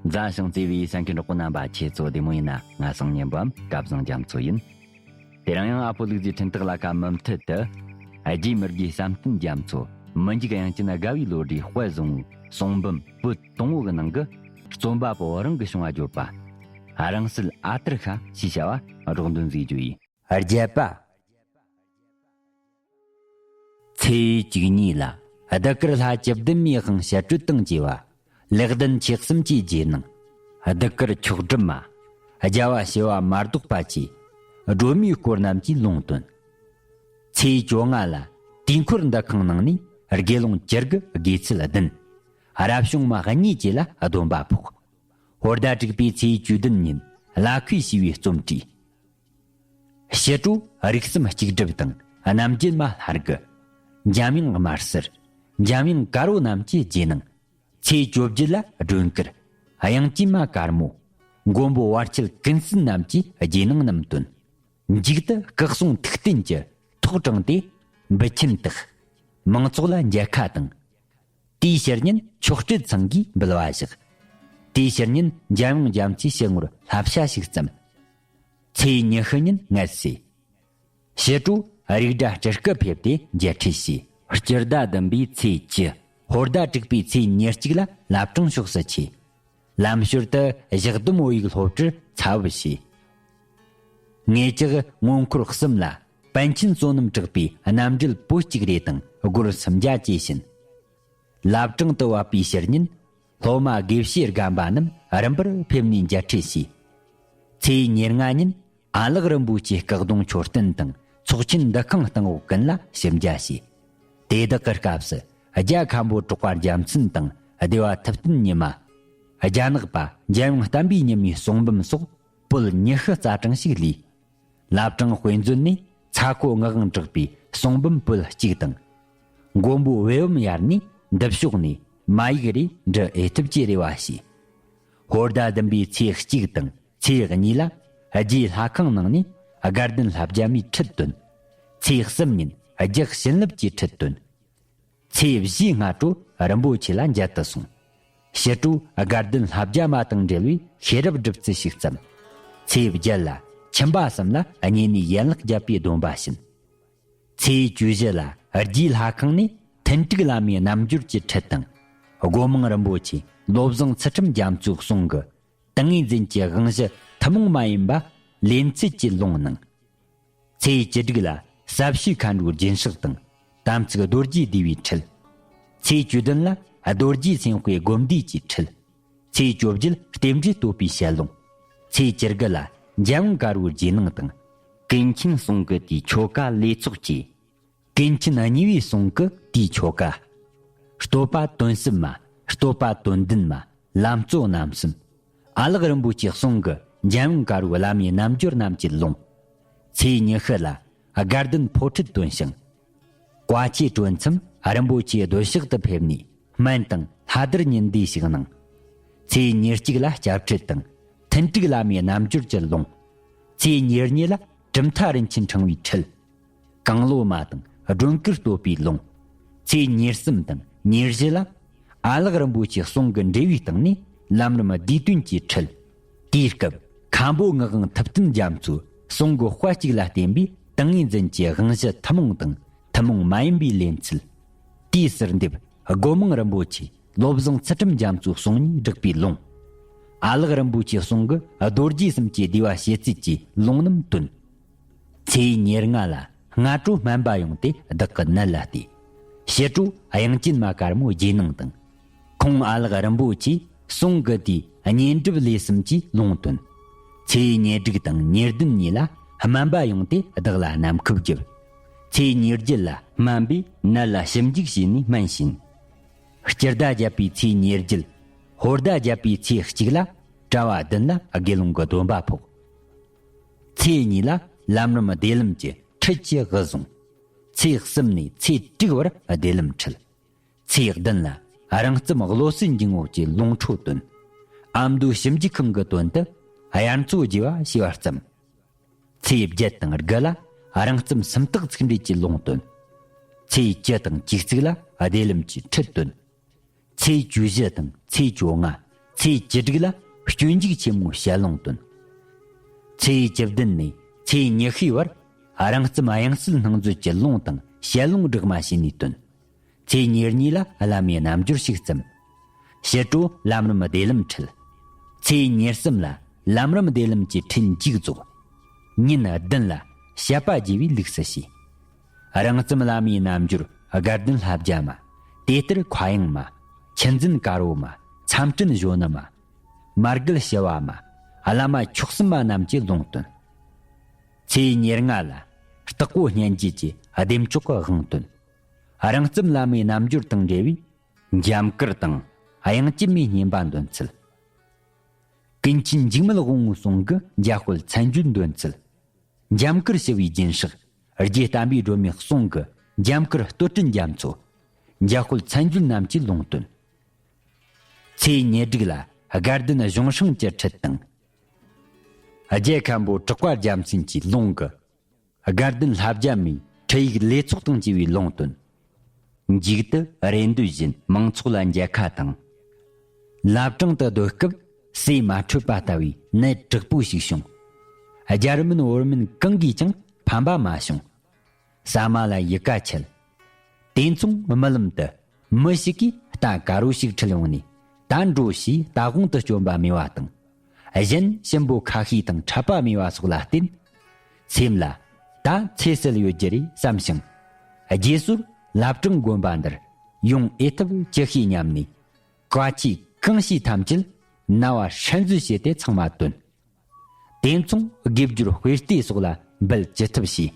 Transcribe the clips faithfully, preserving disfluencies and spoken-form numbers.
མཛའ་ཞིང་བརྩེ་བའི་གསན་མཁན་གྲོགས་པོ་རྣམ་པ། ཁྱེད་ཚོ་བདེ་མོ་ཡིན་ན། ང་སང་ཉིན་པའམ་སྐལ་བཟང་རྒྱ་མཚོ་ཡིན། དེ་རིང་ཡང་ཨ་ཕོ་ལུག་རྫིའི་འཕྲིན་སྟེགས་ལ་ཁ་མུ་མཐུད་དུ། རྒྱའི་མི་དགེ་བསམ་གཏན་རྒྱ་མཚོ། མི་འཇིགས་དབྱངས་ཅན་དགའ་བའི་ལོ་རྒྱུས་དཔལ་བཟང་བོའི་གསུང་འབུམ་པོད་དང་པོ་གི་ནང་གི། རྩོམ་པ་པོ་རང་གི་བྱུང་བ་བརྗོད་པ། རང་སྲིད་ཨ་ཏར་ཤ་ཞེས་བྱ་བ་སྒྲོག་འདོན་མཛད་རྒྱུ་ཡིན། བརྒྱད་པ། ཚེས་བཅུ་གཉིས་ལ་ལྡུག་དཀར་ལྷ་བཅུ་བདུན་མའི་དབང་ཞི་ཁྲོ་དང་བཅས་པ་ལེགས་ལྡན་མཆེད་གསུམ་གྱི་རྗེས་གནང་། ལྡུག་དཀར་མཆོག་སྒྲུབ་མ། རྒྱལ་བ་ཞི་བ་མ་ལྡོག་པ་བཅས་སྒྲོལ་མའི་སྐོར་རྣམས་ཀྱི་ལུང་བསྟན། ཚེས་བཅོ་ལྔ་ལ་དུས་འཁོར་འདུ་ཁང་ནང་ནས་དགེ་སློང་བཅུ་དགུ་དགེ་ཚུལ་བདུན། རབ་བྱུང་མ་གཉིས་བཅས་ལ་སྡོམ་པ་ཕོག། ཧོར་ཟླ་དྲུག་པའི་ཚེས་བཅུ་བདུན་ཉིན་ལ་ཁུས་ཞེས་པའི་རྩོམ་བྲིས། ཞི་ཁྲོ་རིགས་གསུམ་གཅིག་སྒྲུབ་དང་རྣམ་རྒྱལ་མ་ལྷ་དགུ། འཇམ་དབྱངས་དམར་སེར། འཇམ་དབྱངས་དཀར་པོ་རྣམས་ཀྱི་རྗེས་གནང་། ཚེས་བཅོ་བརྒྱད་ལ་སྒྲོལ་དཀར། དབྱངས་ཅན་མ་དཀར་མོ། མགོན་པོ་བར་ཆད་ཀུན་སེལ་རྣམས་ཀྱི་རྗེས་གནང་རྣམས་བཏོན། མཇུག་ཏུ་སྐུ་གསུང་ཐུགས་རྟེན་གྱི་ཐོག་དྲངས་ཏེ་འབུལ་ཆེན་བཏགས། མང་ཚོགས་ལ་མཇལ་ཁ་དང་། དེའི་ཕྱི་ཉིན་མཆོག་སྤྲུལ་ཚང་གིས་འབུལ་བ་བཞག། དེའི་ཕྱི་ཉིན་འཇམ་དབྱངས་རྒྱ་མཚོས་ཕྱི་ངོར་བསླབ་བྱ་ཞིག་བརྩམས། ཚེས་ཉི་ཤུ་ཉིན་མངལ་གསོས། ཞི་ཁྲོ་རིགས་འདྲ་སྤྲུལ་སྐུ་ཕེབས་ཏེ་མཇལ་ཁྲིད་བྱས། སྤྱི་ཟླ་བདུན་པའི་ཚེས་བཅུ། ཧོར་ཟླ་དྲུག་པའི་ཚེས་ཉེར་གཅིག་ལ་བླ་བྲང་ཕྱོགས་སུ་ཆས། ལམ་ཞོར་དུ་བཞག་སྡོམ་བོད་ཡིག་སློབ་གྲྭར་ཚ་བབ་བྱས། ངེད་ཅག་སྔོན་འཁོར་གསུམ་ལ་པཎ་ཆེན་བསོད་ནམས་གྲགས་པའི་རྣམ་འགྲེལ་པོད་གཅིག་རེ་དང་སྒོར་སུམ་བརྒྱ་བཅས་བྱིན། བླ་བྲང་དུ་བབས་པའི་ཕྱི་ཉིན་སློབ་མ་དགེ་བཤེས་རྒན་པ་རྣམས་རིམ་པར་ཕེབས་ནས་མཇལ་ཁྲིད་བྱས། ཚེས་ཉེར་ལྔ་ཉིན་ཨ་ལགས་རིན་པོ་ཆེའི་སྐུ་གདུང་མཆོད་རྟེན་དང་ཚོགས་ཆེན་འདུ་ཁང་སྟེང་འོག་ཀུན་ལ་ཞིབ་མཇལ་བྱས། དེ་དག་གི་སྐབས་སུ་རྒྱལ་མཁན་པོ་གྲགས་པ་རྒྱལ་མཚན་དང་སྡེ་པ་ཐུབ་བསྟན་ཉི་མ། རྒྱ་ནག་པ་འཇམ་དབྱངས་བསྟན་པའི་ཉི་མའི་གསུང་འབུམ་སོགས་པོད་ཉི་ཤུ་རྩ་གྲངས་ཤིག་ལུས། བླ་བྲང་དཔེ་མཛོད་ནས་ཚ་ཁོ་ངག་དབང་གྲགས་པའི་གསུང་འབུམ་པོད་གཅིག་དང་། མགོན་པོ་བེའུ་མི་ཡར་ནས་འདི་ཕྱོགས་ནས་མ་ཡིག་རེ་འབྲི་ཨེ་ཐུབ་ཀྱི་རེ་བ་བྱས། ཧོར་ཟླ་བདུན་པའི་ཚེས་གཅིག་དང་ཚེས་གཉིས་ལ་རྒྱའི་ལྷ་ཁང་ནང་ནས་དགའ་ལྡན་ལྷ་བརྒྱ་མའི་ཁྲིད་བཏོན། ཚེས་གསུམ་ཉིན་རྒྱལ་བྱིན་རླབས་ཀྱི་ཁྲིད་བཏོན། ཚེས་བཞིའི་སྔ་དྲོ་རིན་པོ་ཆེ་ལ་མཇལ་དུ་སོང་། ཕྱི་དྲོ་དགའ་ལྡན་ལྷ་བརྒྱ་མ་དང་འབྲེལ་བའི་ཤེས་རབ་སྒྲུབ་ཚུལ་ཞིག་བརྩམས། ཚེས་བརྒྱད་ལ་ཁྱིམ་པ་གསུམ་ལ་གཉེན་ནས་ཡན་ལག་བརྒྱད་པའི་སྡོམ་པ་བྱིན། ཚེས་བཅུ་བཞི་ལ་རྒྱའི་ལྷ་ཁང་ནས་མཐུན་དྲུག་བླ་མའི་རྣལ་འབྱོར་གྱི་ཁྲིད་དང་། སྒོ་མང་རིན་པོ་ཆེ་བློ་བཟང་ཚུལ་ཁྲིམས་རྒྱ་མཚོའི་གསུང་གི་ཏིང་ངེ་འཛིན་གྱི་དབང་གཞི་ཐུན་མོང་མ་ཡིན་པ་ལེན་ཚུལ་གྱི་ལུང་གནང་། ཚེས་བཅུ་དྲུག་ལ་ཟབ་ཞུའི་མཁའ་འགྲོའི་རྒྱུན་བཤགས་དང་། དམ་ཚིག་རྡོ་རྗེ་བསྡུས་པའི་ཁྲིད། ཚེས་བཅུ་བདུན་ལ་རྡོ་རྗེ་སེམས་དཔའི་སྒོམ་བཟླས་ཀྱི་ཁྲིད། ཚེས་བཅོ་བརྒྱད་རྟེན་འབྲེལ་བསྟོད་པའི་ཞལ་ལུང་། ཚེས་བཅུ་དགུ་ལ་འཇམ་དབྱངས་དཀར་པོའི་རྗེས་གནང་དང་། ཀུན་མཁྱེན་གསུང་གི་དེའི་ཆོ་ག་ལས་ཚོགས་བཅས། ཀུན་མཁྱེན་གཉིས་པའི་གསུང་གི་དེའི་ཆོ་ག། བསྟོད་པ་དོན་གསུམ་མ། བསྟོད་པ་དོན་ལྡན་མ། ལམ་གཙོ་རྣམ་གསུམ། ཨ་ལགས་རིན་པོ་ཆེའི་གསུང་གི་འཇམ་དབྱངས་དཀར་པོའི་བླ་མའི་རྣལ་འབྱོར་རྣམས་ཀྱི་ལུང་། ཚེས་ཉི་ཤུ་ལ་དགའ་ལྡན་ཕོ་ཁྲིད་བཏོན་ཞིང་། བཀའ་ཆོས་གྲོལ་མཚམས་རིན་པོ་ཆེའི་སྡོད་ཤག་ཏུ་ཕེབས་ནས་སྨན་དང་ལྷ་དར་ཉིན་བདེ་ཞིག་གནང་། ཚེས་ཉེར་གཅིག་ལ་སྐྱབས་ཁྲིད་དང་མཐུན་དྲུག་བླ་མའི་རྣལ་འབྱོར་གྱི་ལུང་། ཚེས་ཉེར་གཉིས་ལ་གྲུབ་མཐའ་རིན་ཆེན་ཕྲེང་བའི་ཁྲིད། གང་བློ་མ་དང་སྒྲོལ་དཀར་བསྟོད་པའི་ལུང་། ཚེས་ཉེར་གསུམ་དང་ཉེར་བཞི་ལ་ཨ་ལགས་རིན་པོ་ཆེའི་གསུང་གི་འགྲེལ་བའི་སྟེང་ནས་ལམ་རིམ་བསྡུས་དོན་གྱི་ཁྲིད། དེའི་སྐབས་མཁན་པོ་ངག་དབང་ཐུབ་བསྟན་རྒྱ་མཚོའི་གསུང་གི་དཔལ་གཅིག་ལ་བརྟེན་པའི་ཏིང་ངེ་འཛིན་གྱི་དབང་གཞི་ཐུན་མོང་དང་ཐུན་མོང་མ་ཡིན་པའི་ལེན་ཚུལ། དེའི་ཟུར་འདེབས་སྒོ་མང་རིན་པོ་ཆེ་བློ་བཟང་ཚུལ་ཁྲིམས་རྒྱ་མཚོའི་གསུང་ནས་བསྒྲགས་པའི་ལུང་། ཨ་ལགས་རིན་པོ་ཆེའི་གསུང་གི་རྡོ་རྗེ་གསུམ་གྱི་བསྡུས་པ་བྱེད་ཚུལ་གྱི་ལུང་རྣམས་བཏོན། ཚེས་ཉེར་ལྔ་ལ་སྔ་དྲོ་སྨན་པ་ཡོང་སྟེ་བདག་གི་ནད་ལ་བལྟས། ཕྱི་དྲོ་དབྱངས་ཅན་མ་དཀར་མོའི་རྗེས་གནང་དང་། ཁོང་ཨ་ལགས་རིན་པོ་ཆེའི་གསུང་གི་དེའི་བསྙེན་སྒྲུབ་ལས་གསུམ་གྱི་ལུང་བཏོན། ཚེས་ཉེར་དྲུག་དང་ཉེར་བདུན་གཉིས་ལ་སྨན་པ་ཡོང་སྟེ་བདག་ལ་ནམ་མཁའ་བརྒྱབ། ཚེས་ཉེར་བརྒྱད་ལ་སྨན་པས་ནད་ལ་ཞིབ་འཇུག་བྱས་ནས་སྨན་བྱིན། སྤྱི་ཟླ་བརྒྱད་པའི་ཚེས་ཉེར་བརྒྱད། ཧོར་ཟླ་བརྒྱད་པའི་ཚེས་གཅིག་ལ་གྲྭ་བ་བདུན་ལ་དགེ་སློང་གི་སྡོམ་པ་ཕོག། ཚེས་གཉིས་ལ་ལམ་རིམ་བདེ་ལེགས་ཀྱི་ཁྲིད་ཀྱི་དབུ་བཟུང་། ཚེས་གསུམ་ནས་ཚེས་དྲུག་བར་བདེ་ལེགས་ཁྲིད། ཚེས་བདུན་ལ་རང་རྩོམ་བློ་གསལ་འབྱིན་རྔུབ་ཀྱི་ལོངས་སྤྲོ་བཏོན། ཨ་མདོའི་ཞིབ་འཇུག་ཁང་གི་དོན་དུ་དབྱར་མཚོ་རྒྱས་པ་ཞེས་པ་བརྩམས། ཚེས་བརྒྱད་དང་དགུ་ལ་རང་རྩོམ་སུམ་རྟགས་ཚིག་འགྲེལ་གྱི་ལུང་བཏོན། ཚེས་བཅུ་དང་བཅུ་གཅིག་ལ་བདེ་ལེགས་ཀྱི་ཁྲིད་བཏོན། ཚེས་བཅུ་བཞི་དང་ཚེས་བཅོ་ལྔ། སྟེ་བཅུ་དྲུག་ལ་སྤྱོད་འཇུག་ཆེན་མོའི་ཞལ་ལུང་བཏོན། ཚེས་བཅུ་བདུན་ནས་ཚེས་ཉི་ཤུའི་བར་རང་རྩོམ་དབྱངས་གསལ་སྣང་མཛོད་ཀྱི་ལུང་དང་ཞལ་ལུང་སྦྲགས་མ་བྱས་ནས་བཏོན། ཚེས་ཉེར་གཉིས་ལ་བླ་མའི་རྣམ་འགྱུར་ཞིག་བརྩམས། ཕྱི་དྲོ་ལམ་རིམ་བདེ་ལམ་ཁྲིད། ཚེས་ཉེར་གསུམ་ལ་ལམ་རིམ་བདེ་ལམ་གྱི་ཁྲིད་མཇུག་རྫོགས། ཉིན་བདུན་ལ་བཤད་པ་རྒྱས་པའི་ལུགས་སུ་བྱས། རང་རྩོམ་བླ་མའི་རྣམ་འགྱུར་དགའ་ལྡན་ལྷ་བརྒྱ་མ། དེ་ལྟར་མཁའ་དབྱིངས་མ། ཆུ་འཛིན་དཀར་པོ་མ། མཚམས་སྤྲིན་གཞོན་ནུ་མ། མར་གད་ཞི་བ་མ། བླ་མ་མཆོག་གསུམ་མ་རྣམས་ཀྱི་ལུང་བསྟན། ཚེས་ཉེར་ལྔ་ལ་སྟག་པོ་སྙན་བརྒྱུད་ཀྱི་བདེ་མཆོག་གི་དབང་བསྟན། རང་རྩོམ་བླ་མའི་རྣམ་འགྱུར་དང་འབྲེལ་བའི་འཇམ་དཀར་དང་དབྱངས་ཅན་མའི་བསྙེན་པ་འདོན་ཚུལ། ཀུན་མཁྱེན་འཇིགས་མེད་དབང་པོའི་གསུང་གི་འཇམ་དཔལ་མཚན་བརྗོད་འདོན་ཚུལ། འཇམ་དཀར་ཞི་བའི་སྦྱིན་སྲེག། རྒྱས་བསྟན་པའི་སྒྲོན་མེའི་གསུང་གི་འཇམ་དཀར་བསྟོད་བཀྲལ་རྒྱ་མཚོ། འཇམ་དཔལ་མཚན་བརྗོད་རྣམས་ཀྱི་ལུང་བསྟན། ཚེས་ཉེར་དྲུག་ལ་དགའ་ལྡན་གཞུང་སྲུང་གི་ཁྲིད་དང་། རྒྱལ་མཁན་པོ་གྲགས་པ་རྒྱལ་མཚན་གྱི་ལུང་གི། དགའ་ལྡན་ལྷ་བརྒྱ་མའི་ཁྲིད་ཡིག་ལས་ཚོགས་དང་བཅས་པའི་ལུང་བསྟན། མཇུག་ཏུ་རེ་འདོད་བཞིན་མང་ཚོགས་ལ་མཇལ་ཁ་དང་། བླ་བྲང་དུ་སྡོད་སྐབས་ཟས་མ་འཕྲོད་པ་ལྟ་བུའི་ནད་དྲག་པོ་ཞིག་བྱུང་། རྒྱ་མིན་བོད་མིན་གང་གིས་ཀྱང་ཕན་པ་མ་བྱུང་། ཟ་མ་ལ་ཡི་ག་ཆད། དེ་མཚུངས་རྨི་ལམ་དུ་མི་ཞིག་གིས་རྟ་དཀར་པོ་ཞིག་ཁྲིད་ཡོང་ནས་ད་འགྲོ་ཞེས་རྟ་དབང་དུ་བསྐྱོན་པ་སྨྲས་པ་དང་། གཞན་གཤིན་པོ་ཁ་ཤས་དང་འཕྲད་པ་སྨྲས་པ་སོགས་ལ་བརྟེན། སེམས་ལ་ད་ཚེ་ཟད་ཡོད་རྒྱུ་རེད་བསམ་ཞིང་། རྗེས་སོར་བླ་བྲང་དགོན་པ་འདིར་ཡོང་ཨེ་ཐུབ་ཅི་ཤེས་སྙམ་ནས། བཀའ་ཆོས་གང་ཤེས་ཐམས་ཅད་རྣ་བ་ཧྲན་གཟིགས་བྱས་ཏེ་ཚང་མ་བཏོན། དེ་མཚུངས་དགེ་སྦྱོར་དཔེ་ལྟས་སོགས་ལ་འབད་ཅི་ཐུབ་བྱས།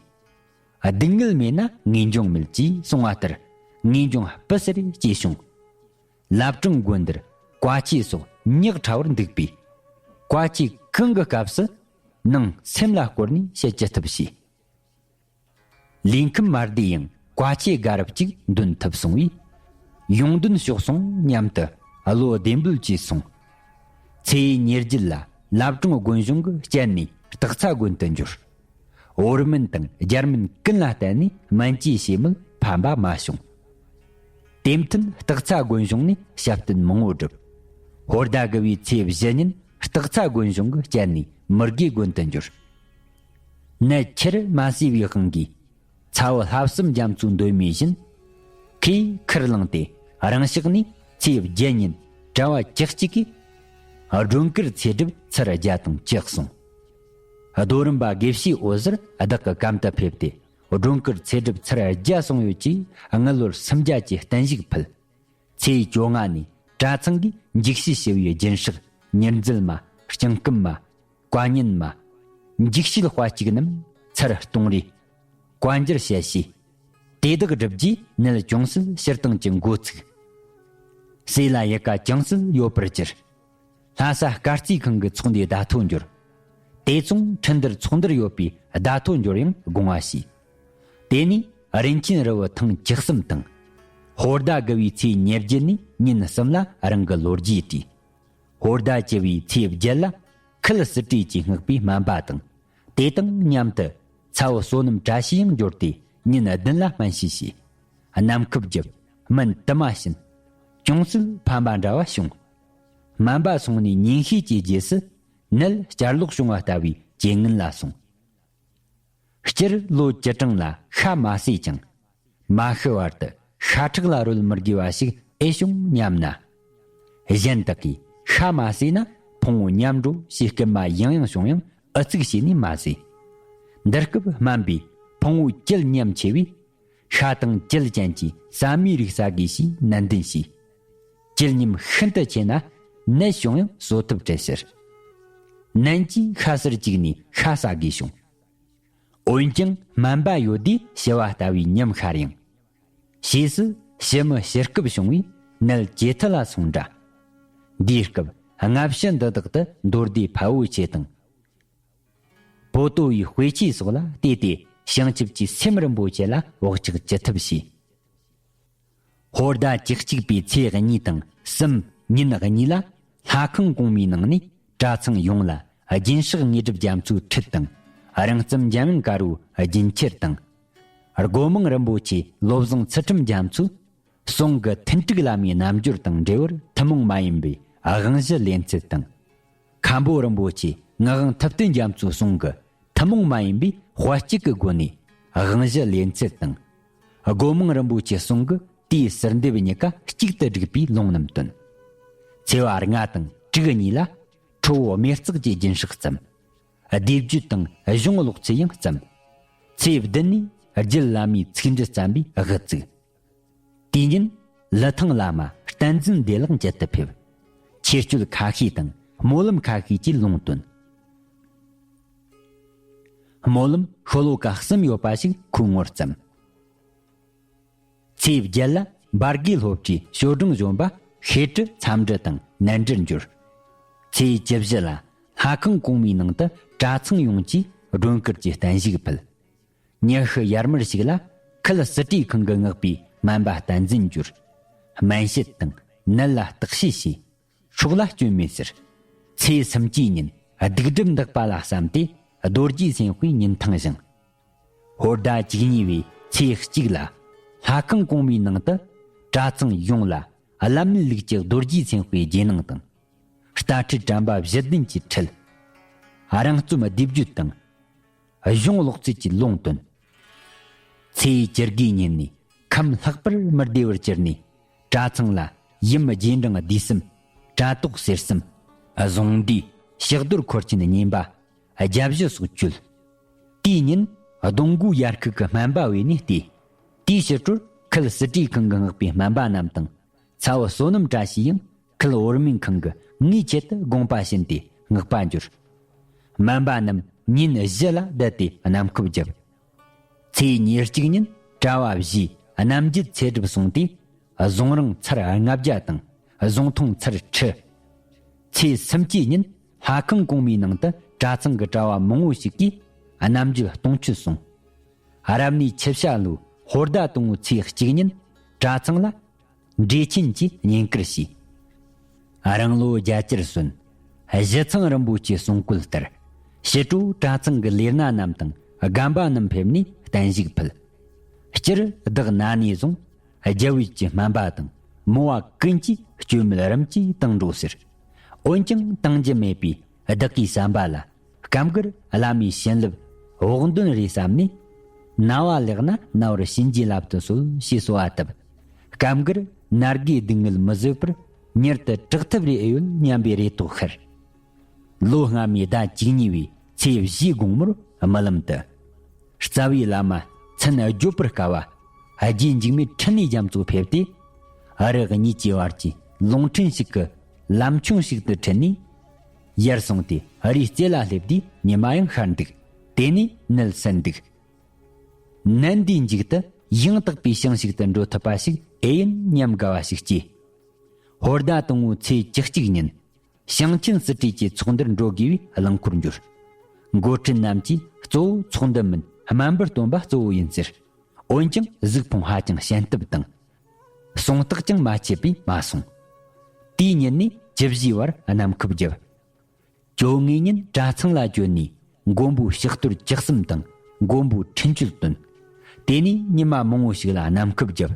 སྡུག་བསྔལ་མེད་ན་ངེས་འབྱུང་མེད་ཅེས་གསུངས་པ་ལྟར་ངེས་འབྱུང་སྤུ་ཟད་སྐྱེས་བྱུང་། བླ་བྲང་དགོན་འདིར་བཀའ་ཆོས་སོགས་ཉག་ཕྲ་བར་འདུག་པས། བཀའ་ཆོས་གང་གི་སྐབས་སུ་ནང་སེམས་ལ་བསྐོར་ནས་བཤད་ཅི་ཐུབ་བྱས། ལུས་ཁམས་མ་བདེ་ཡང་བཀའ་ཆོས་དགའ་རབ་ཅིག་འདོན་ཐུབ་སོང་བས། ཡོང་འདོན་ཤོག་སོང་སྙམ་དུ་བློ་བདེ་འབོལ་གྱིས་སོང་། ཚེས་ཉེར་བརྒྱད་ལ་བླ་བྲང་དགོན་གཞུང་གི་སྤྱན་ནས་སྟག་ཚང་དགོན་དུ་འབྱོར། བོད་མིན་དང་རྒྱ་མིན་ཀུན་ལ་བརྟེན་ནས་སྨན་བཅོས་བྱས་མོད་ཕན་པ་མ་བྱུང་། དེ་མཐུན་སྟག་ཚང་དགོན་གཞུང་ནས་ཞབས་བརྟན་མང་པོ་བསྒྲུབས། ཧོར་ཟླ་དགུ་བའི་ཚེས་བཞི་ཉིན་སྟག་ཚང་དགོན་གཞུང་གི་སྤྱན་ནས་མི་དགེ་དགོན་དུ་འབྱོར། ནད་ཁྱེར་མ་སོས་པའི་དབང་གིས། ཚ་བོ་ལྷ་བསམ་རྒྱ་མཚོའི་མདོ་མའི་བཞིན། ཁོས་ཁུར་བླངས་ཏེ་རང་ཕྱག་ནས་ཚེས་བརྒྱད་ཉིན་གྲྭ་བ་བཅུ་གཅིག་གིས་སྒྲོལ་དཀར་ཚེ་སྒྲུབ་ཚར་བརྒྱ་དང་བཅུ་གསུངས། རྡོ་རིང་པ་དགེ་བཤེས་འོད་ཟེར་བདག་གི་གམ་དུ་ཕེབས་ཏེ་སྒྲོལ་དཀར་ཚེ་སྒྲུབ་ཚར་བརྒྱ་གསུངས་ཡོད་ཅེས་དངུལ་ལོར་སུམ་བརྒྱ་གྱི་བརྟན་བཞུགས་ཕུལ། ཚེས་བཅོ་ལྔ་ནས་གྲྭ་ཚང་གིས་འཇིགས་བྱེད་ཞི་བའི་སྦྱིན་སྲེག་ཉེར་འཛིན་མ། སྤྱང་སྐུམ་མ། བཀའ་ཉན་མ། འཇིགས་བྱེད་དཔའ་གཅིག་རྣམས་ཚར་གཏོང་རེས། བཀའ་འགྱུར་བཤད་བྱས། དེ་དག་བསྒྲུབས་རྗེས་ནད་ཅུང་ཟད་ཞི་སྟངས་ཀྱི་འགོ་ཚུགས། ཟས་ལ་ཡི་ག་ཅུང་ཟད་ཡོད་པར་གྱུར། ལྷ་ས་སྐར་རྩིས་ཁང་གི་ཚོགས་འདུའི་བརྡ་ཐོ་འབྱོར། དེ་མཚུངས་ཁྲིན་ཏུར་ཚོགས་འདུར་ཡོད་པའི་བརྡ་ཐོ་འབྱོར་ཡང་དགོངས་པ་བཞེས། དེ་ནས་རིན་ཆེན་རི་བོ་ཐེངས་བཅུ་གསུམ་དང་། ཧོར་ཟླ་དགུ་བའི་ཚེས་ཉེར་བརྒྱད་ནས་ཉིན་གསུམ་ལ་རང་གི་ལོ་རྒྱུས་བྲིས། ཧོར་ཟླ་བཅུ་བའི་ཚེས་བརྒྱད་ལ་ཁུལ་སི་ཏྲི་གྱིས་བསྔགས་པའི་སྨན་པ་དང་། དེ་དང་མཉམ་དུ་ཚ་བོ་བསོད་ནམས་བཀྲ་ཤིས་ཡང་འབྱོར་ཏེ་ཉིན་བདུན་ལ་སྨན་དཔྱད་བྱས། གནམ་ཁུ་བརྒྱབ། སྨན་དུ་མ་བྱིན། ཅུང་ཟད་ཕན་པ་འདྲ་བ་བྱུང་། སྨན་པ་སོང་ནས་ཉིན་ཤས་ཀྱི་རྗེས་སུ་ནད་བསྐྱར་ལོག་བྱུང་བ་ལྟ་བུའི་རྐྱེན་ངན་ལ་སོང་། སྤྱིར་ལོ་བཅུ་གྲངས་ལ་ཤ་མ་ཟོས་ཀྱང་། མ་ཤི་བར་དུ་ཤ་ཁྲག་ལ་རོལ་མི་དགོས་པ་ཞིག་ཨེ་བྱུང་སྙམ་ན། གཞན་དག་གིས་ཤ་མ་ཟོས་ན་ཕུང་པོ་ཉམས་འགྲོ་ཞེས་སྐུལ་མ་ཡང་ཡང་བྱུང་ཡང་ཨུ་ཚུགས་བྱས་ནས་མ་ཟོས། འདི་སྐབས་སྨན་པས་ཕུང་པོའི་དཀྱིལ་ཉམས་ཆེ་བས། ཤ་དང་དཀྱིལ་ཅན་གྱི་ཟ་མའི་རིགས་ཟ་དགོས་ཞེས་ནན་ཏན་བྱས། དཀྱིལ་ཉམས་ཤིན་ཏུ་ཆེ་ན་ནད་བྱུང་ཡང་གསོ་ཐབས་བྲལ་ཕྱིར། ནན་གྱིས་ཤ་ཟུར་བཅུག་ནས་ཤ་ཟ་དགོས་བྱུང་། འོན་ཀྱང་སྨན་པ་ཡོད་དུས་ཞི་བ་ལྟ་བུའི་ཉམས་ཤར་ཡང་། ཕྱིས་སུ་ཕྱི་མི་ཕྱི་སྐབས་བྱུང་བས་ནད་ཇེ་ཐུ་ལ་སོང་འདྲ། འདིའི་སྐབས་སྔ་ཕྱི་འདི་དག་ཏུ་མདོ་སྡེ་འཕར་བོ་ཆེ་དང་། པོ་ཏོ་ཡི་དཔེ་ཆོས་སོགས་ལ་བལྟས་ཏེ་བྱང་ཆུབ་ཀྱི་སེམས་རིན་པོ་ཆེ་ལ་བག་ཆགས་ཅི་ཐུབ་བྱས། ཧོར་ཟླ་བཅུ་གཅིག་པའི་ཚེས་གཉིས་དང་གསུམ་ཉིན་གཉིས་ལ་ལྷ་ཁང་གོང་མའི་ནང་ནས་གྲྭ་ཚང་ཡོངས་ལ་སྦྱིན་སྲེག་དངོས་གྲུབ་རྒྱ་མཚོའི་ཁྲིད་དང་། རང་རྩོམ་འཇམ་དབྱངས་དཀར་པོའི་རྒྱུན་ཁྱེར་དང་། སྒོ་མང་རིན་པོ་ཆེ་བློ་བཟང་ཚུལ་ཁྲིམས་རྒྱ་མཚོའི་གསུང་གི་མཐུན་དཀྲུག་བླ་མའི་རྣལ་འབྱོར་དང་འབྲེལ་བར་ཐུན་མོང་མ་ཡིན་པའི་ དབང་བཞི་ལེན་ཚུལ་དང་། མཁན་པོ་རིན་པོ་ཆེ་ངག་དབང་ཐུབ་བསྟན་རྒྱ་མཚོའི་གསུང་གི་ཐུན་མོང་མ་ཡིན་པའི་དཔལ་སྐྱེད་ཀྱི་སྒོ་ནས་དབང་བཞི་ལེན་ཚུལ་དང་། སྒོ་མང་རིན་པོ་ཆེའི་གསུང་གི་དེའི་ཟུར་འདེབས་གཉིས་ཀ་གཅིག་ཏུ་བསྒྲིགས་པའི་ལུང་རྣམས་བཏོན། ཚེས་པ་ལྔ་དང་དྲུག་གཉིས་ལ་ཁྲོ་བོ་མེ་སྟག་གི་སྦྱིན་སྲེག་བརྩམས། སྡེ་བརྒྱུད་དང་གཞུང་ཀློག་ཚུལ་ཡང་བརྩམས། ཚེས་བདུན་ནས་རྒྱུད་བླ་མའི་ཚིག་འབྲུ་བརྩམས་པའི་དབུ་བཙུགས། དེ་ཉིན་ལི་ཐང་བླ་མ་བསྟན་འཛིན་བདེ་ལེགས་མཇལ་དུ་ཕེབས། ཆོས་སྤྱོད་ཁ་ཤས་དང་སྨོན་ལམ་ཁ་ཤས་ཀྱི་ལུང་བཏོན། སྨོན་ལམ་ཤོ་ལོ་ཀ་གསུམ་ཡོད་པ་ཞིག་ཁོས་ངོ་བརྩམས། ཚེས་བརྒྱད་ལ་འབར་དགེ་སློབ་གྲྭའི་ཞོ་སྦྲང་གཞོན་པ་ཤེལ་གྲི་འཚམས་འདྲི་དང་ནན་འདྲིར་འབྱོར། ཚེས་བཅུ་བཞི་ལ་ལྷ་ཁང་གོང་མའི་ནང་དུ་གྲྭ་ཚང་ཡོངས་ཀྱིས་སྒྲོན་དཀར་གྱི་བརྟན་བཞུགས་ཕུལ། ཉི་ཤུ་ཡར་མར་ཞིག་ལ་ཁུལ་སྲིད་གྲོས་ཁང་གི་མངགས་པའི་སྨན་པ་བསྟན་འཛིན་འབྱོར། སྨན་དཔྱད་དང་ནད་ལ་བརྟག་དཔྱད་བྱས། སྲོག་ལ་སྐྱོན་མེད་ཟེར། ཚེས་སུམ་ཅུའི་ཉིན་སྡིག་སྒྲིབ་འདག་པ་ལ་བསམ་སྟེ་རྡོ་རྗེ་སེམས་དཔའི་ཉིན་ཐང་བཞེངས། ཧོར་ཟླ་བཅུ་གཉིས་པའི་ཚེས་གཅིག་ལ་ལྷ་ཁང་གོང་མའི་ནང་དུ་གྲྭ་ཚང་ཡོངས་ལ་བླ་མེད་ལུགས་ཀྱི་རྡོ་རྗེ་སེམས་དཔའི་རྗེས་གནང་དང་། རྟ་ཁྲིད་དྲན་པ་བཞི་ལྡན་གྱིས་ཁྲིད། རང་རྩོམ་སྡེབ་བརྒྱུད་དང་། གཞུང་ཀློག་ཚུལ་གྱི་ལུང་བཏོན། ཚེས་བཅུ་དགུའི་ཉིན་ནས་ཁམས་ལྷག་པར་མི་བདེ་བར་གྱུར་ནས། གྲྭ་ཚང་ལ་ཡུམ་རྗེས་འབྲང་བསྡུས་གསུམ། གྲྭ་ཏོག་གསེར་གསུམ། གཟུངས་འདུས། ཕྱག་རྡོར་འཁོར་ཆེན་བསྙེན་པ། རྒྱབ་བཞི་སོགས་བཅོལ། དེའི་ཉིན་གདོང་དགུའི་ཡར་ཁུག་གི་སྨན་པ་བས་ནས་བལྟས། དེའི་ཕྱི་དྲོར་ཁུལ་སྲིད་གྲོས་ཁང་གི་མངགས་པའི་སྨན་པ་རྣམས་དང་། ཚ་བོ་བསོད་ནམས་བཀྲ་ཤིས་ཡང་ཁུལ་བོར་སྨན་ཁང་གི་ངའི་ཆེད་དུ་དགོངས་པ་བཞེས་ཏེ་མངགས་པ་འབྱོར། སྨན་པ་རྣམས་ཉིན་བཞི་ལ་བསྡད་དེ་གནམ་སྐོར་བརྒྱབ། ཚེས་ཉེར་གཅིག་ཉིན་གྲྭ་བ་བཞིས་རྣམ་འགྱུར་ཚེ་སྒྲུབ་གསུངས་ཏེ། གཟུངས་རིང་ཚར་ལྔ་བརྒྱ་དང་གཟུངས་ཐུང་ཚར་ཁྲི། ཚེས་སུམ་ཅུའི་ཉིན་ལྷ་ཁང་གོང་མའི་ནང་དུ་གྲྭ་ཚང་གི་གྲྭ་བ་མང་བོ་ཞིག་གིས་རྣམ་འགྱུར་སྟོང་མཆོད་གསུངས། རབ་གནས་ཆུ་བྱ་ལོའི་ཧོར་ཟླ་དང་པོའི་ཚེས་གཅིག་ཉིན་གྲྭ་ཚང་ལ་འབྲས་ཆེན་གྱིས་བསྙེན་བཀུར་བྱས། རང་ལོ་བརྒྱད་ཅུར་སོན། གཞི་ཚང་རིན་པོ་ཆེའི་གསུང་བཀོད་ལྟར། ཕྱི་དྲོ་གྲྭ་ཚང་གི་ལས་སྣ་རྣམས་དང་རྒན་པ་རྣམས་ཕེབས་ནས་བརྟན་བཞུགས་ཕུལ། སྤྱིར་བདག་ན་ནས་བཟུང་རྒྱ་བོད་ཀྱི་སྨན་པ་དང་མོ་བ་ཀུན་གྱིས་སྐྱོན་མེད་རིམ་གྱིས་བཏང་འགྲོ་ཟེར། འོན་ཀྱང་བཏང་རྒྱུ་མེད་པས་བདག་གིས་བསམ་པ་ལ། སྐབས་འགར་བླ་མའི་བྱིན་རླབས་བོགས་འདོན་རེད་བསམ་ནས། ན་བ་ལེགས་ན་རྣ་བར་བྱིན་གྱིས་བརླབ་ཏུ་གསོལ་ཞེས་གསོལ་བ་བཏབ། སྐབས་འགར་ན་རྒས་སྡུག་བསྔལ་མི་བཟོད་པར་མྱུར་དུ་དྲག་ཐབས་རེ་ཨེ་ཡོད་སྙམ་པའི་རེ་དོགས་ཤར། ལོ་སྔ་མའི་ཟླ་བཅུ་གཉིས་པའི་ཚེས་བཞིའི་དགོང་མོར་རྨི་ལམ་དུ། རྩ་བའི་བླ་མ་མཚན་བརྗོད་པར་དཀའ་བ་རྗེ་འཇིགས་མེད་འཕྲིན་ལས་རྒྱ་མཚོ་ཕེབས་ཏེ། ཨ་རི་གཉིས་ཀྱི་བར་གྱི་ལུང་ཕྲན་ཞིག་གི་ལམ་ཆུང་ཞིག་ཏུ་ཁྲིད་ནས། ཡར་སོང་སྟེ་ཨ་རིའི་རྩེ་ལ་སླེབས་དུས་ཉི་མ་ཡང་ཤར་འདུག། དེ་ནས་ནད་སེལ་འདུག། ནད་འདིའི་མཇུག་ཏུ་ཡང་དག་པའི་ཞིང་ཞིག་ཏུ་འགྲོ་ཐུབ་པ་ཞིག་ཨེ་ཡིན་སྙམ་དགའ་བ་ཞིག་སྐྱེས། ཧོར་ཟླ་དང་པོའི་ཚེས་བཅུ་གཅིག་ཉིན། ཞིང་ཆེན་སྲིད་གྲོས་ཀྱི་ཚོགས་འདུར་འགྲོ་དགོས་པའི་རླངས་འཁོར་འབྱོར། འགོ་ཁྲིད་རྣམས་ཀྱིས་གཙོ་བོ་ཚོགས་འདུ་མིན་སྨན་པར་སྟོན་པ་གཙོ་བོ་ཡིན་ཟེར། འོན་ཀྱང་གཟུགས་ཕུང་ཧ་ཅང་ཞན་ཏིབ་དང་། གསུང་རྟགས་ཀྱང་མ་ཆད་པས་མ་སོང་། དེའི་ཉིན་ནས་བཅུ་བཞིའི་བར་གནམ་ཁུབ་བརྒྱབ། བཅོ་ལྔའི་ཉིན་གྲྭ་ཚང་ལ་བསྐྱོད་ནས་མགོན་པོའི་ཕྱག་རྡོར་བཅུ་གསུམ་དང་མགོན་པོའི་འཕྲིན་བཅོལ་བཏོན། དེ་ནས་ཉི་མ་མང་བོ་ཞིག་ལ་གནམ་ཁུབ་བརྒྱབ།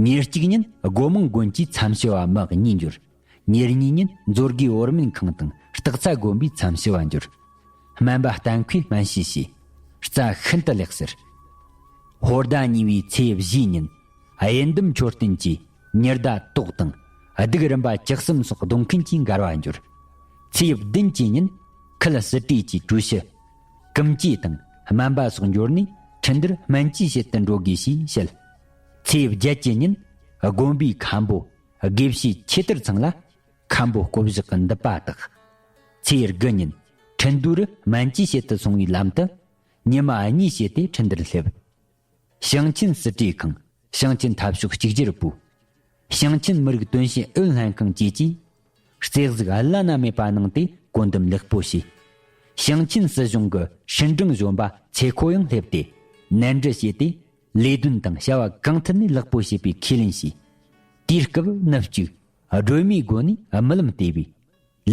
ཉེར་གཅིག་ཉིན་སྒོ་མང་དགོན་གྱི་མཚམས་ཞུ་བ་མི་གཉིས་འབྱོར། ཉེར་གཉིས་ཉིན་མཛོད་དགེ་བོར་སྨན་ཁང་དང་སྟག་ཚང་དགོན་པའི་མཚམས་ཞུ་བ་འབྱོར། སྨན་པ་བསྟན་ཁོས་སྨན་དཔྱད་བྱས། རྩ་ཤིན་ཏུ་ལེགས་ཟེར། ཧོར་ཟླ་གཉིས་པའི་ཚེས་བཞིའི་ཉིན། དབྱེན་ལྡུམ་མཆོད་རྟེན་གྱི་ཉི་ཟླ་ཏོག་དང་གདུགས་རིམ་པ་བཅུ་གསུམ་སོགས་སྡོམ་མཁན་གྱིས་འགལ་བ་འབྱོར། ཚེས་བདུན་གྱི་ཉིན་ཁུལ་སྲིད་གྲོས་ཀྱི་ཀྲུའུ་ཞི། ཀུམ་ཅེ་དང་སྨན་པ་སོགས་འབྱོར་ནས་ཁྲི་འདུར་སྨན་བཅོས་བྱེད་དུ་འགྲོ་དགོས་ཞེས་བཤད། ཚེས་བརྒྱད་ཀྱི་ཉིན་དགོན་པའི་མཁན་པོ་དགེ་བཤེས་ཆོས་དར་ཚང་ལ་མཁན་པོ་སྐོབ་བཞག་གི་འདུད་པ་དག། ཚེས་དགུ་ཉིན་ཁྲི་འདུ་རུ་སྨན་བཅོས་བྱེད་དུ་སོང་བའི་ལམ་དུ་ཉི་མ་གཉིས་བྱས་ཏེ་ཁྲི་འདུར་སླེབས། ཞིང་ཆེན་སྲིད་གྲོས་ཁང་། ཞིང་ཆེན་འཐབ་ཕྱོགས་གཅིག་གྱུར་པུའུ། ཞིང་ཆེན་མི་རིགས་དོན་ཞིང་ཨུ་ཡོན་ལྷན་ཁང་བཅས་ཀྱིས། རྩེ་གཟུགས་བླ་ན་མེད་པ་གནང་སྟེ་བཀོད་འདོམས་ལེགས་པོ་བྱས། ཞིང་ཆེན་སྲིད་གཞུང་གི་ཧྲིན་ཀྲང་གཞོན་པ་ཚེ་ཁོ་ཡང་སླེབས་ཏེ། ནན་འདྲི་བྱས་ཏེ། ལས་དོན་དང་བྱ་བ་གང་ཐད་ནས་ལེགས་པོ་བྱེད་པའི་ཁས་ལེན་བྱས། དུས་སྐབས་ནུབ་གཅིག་སྒྲོལ་མའི་སྒོ་ནས་རྨི་ལམ་བལྟས་པས།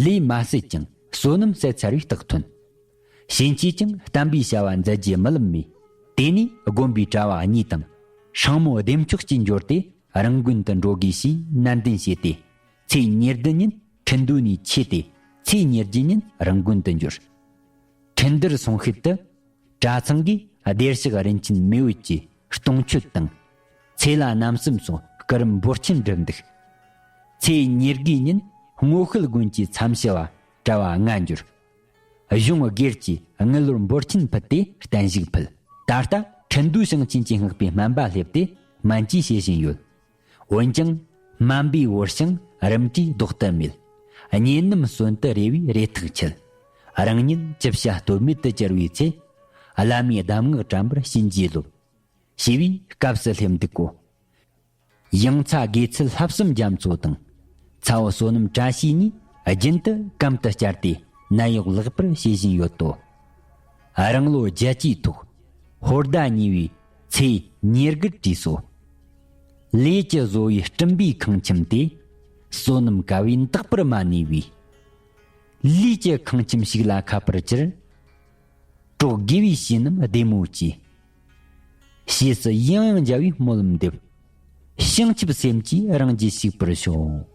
ལས་མ་ཟད་ཀྱང་བསོད་ནམས་ཟད་ཚར་བའི་རྟགས་ཐོན། ཕྱིན་ཆད་ཀྱང་བསྟན་པའི་བྱ་བ་མཛད་རྒྱུའི་རྨི་ལམ་མེད། དེ་ནས་དགོན་པའི་གྲྭ་བ་གཉིས་དང་། སྲིང་མོ་བདེ་མཆོག་གཅིག་འབྱོར་ཏེ་རང་དགོན་དུ་འགྲོ་དགོས་ཞེས་ནན་ཏན་བྱས་ཏེ། ཚེས་ཉེར་བདུན་ཉིན་ཁྲི་འདུ་ནས་ཆས་ཏེ། ཚེས་ཉེར་བརྒྱད་ཉིན་རང་དགོན་དུ་འབྱོར། ཁྲི་འདུར་སོང་ཤུལ་དུ། གྲྭ་ཚང་གིས་བདེ་གཤེགས་རིན་ཆེན་མེས་དབོན་གྱི་གཏོང་མཆོད་དང་། ཚེ་ལྷ་རྣམ་གསུམ་སོགས་སྐུ་རིམ་འབོར་ཆེན་བསྒྲུབས་འདུག་ཚེས་ཉེར་དགུའི་ཉིན་སྔོ་ཤུལ་དགོན་གྱི་མཚམས་ཞི་བ་གྲྭ་བ་ལྔ་འབྱོར། གཞུང་སྒེར་གྱིས་དངུལ་ལོར་འབོར་ཆེན་ཕུལ་ཏེ་བརྟན་བཞུགས་ཕུལ། ད་ལྟ་ཁྲི་འདུ་ཞིང་ཆེན་གྱི་སྔགས་པའི་སྨན་པ་སླེབས་ཏེ་སྨན་བཅོས་བྱེད་བཞིན་ཡོད། འོན་ཀྱང་སྨན་པའི་འོར་ཞིང་རིམ་གྲོའི་ལྡོག་ལྟ་མེད། གཉེན་རྣམས་གསོན་དུ་རེ་བའི་རེ་ཐག་ཆད། རང་ཉིད་ཅི་བྱ་གཏོལ་མེད་དུ་གྱུར་བའི་ཚེ། བླ་མའི་གདམས་ངག་དྲན་པར་བྱིན་གྱིས་རློབས། ཞེས་པའི་སྐབས་སུ་སླེབས་འདུག་གོ། ཡང་ཚ་དགེ་ཚུལ་ལྷ་བསམ་རྒྱ་མཚོ་དང་། ཚ་བོ་བསོད་ནམས་བཀྲ་ཤིས་གཉིས་རྒྱུན་དུ་གམ་དུ་བཅར་ཏེ་ནད་གཡོག་ལེགས་པར་བྱེད་བཞིན་ཡོད་དོ། རང་ལོ་བརྒྱད་ཅུའི་ཐོག་ཧོར་ཟླ་གཉིས་པའི་ཚེས་ཉེར་དགུར་བྲིས་སོ། ལས་ཀྱི་བཟོ་བའི་སྤྲིན་པའི་ཁང་ཁྱིམ་དེ། བསོད་ནམས་དཀའ་བས་འདག་པར་མ་ནུས་པའི། ལས་ཀྱི་ཁང་ཁྱིམ་ཞིག་ལ་ཁ་པར་གྱུར། གྲོགས་དགེ་བའི་བྱིན་རླབས་བདེ་མོ་སྐྱེས། ཞེས་སུ་ཡང་ཡང་མཇལ་བའི་སྨོན་ལམ་འདེབས། བྱང་ཆུབ་སེམས་ཀྱིས་རང་རྒྱུད་ཞིག་པར་ཤོག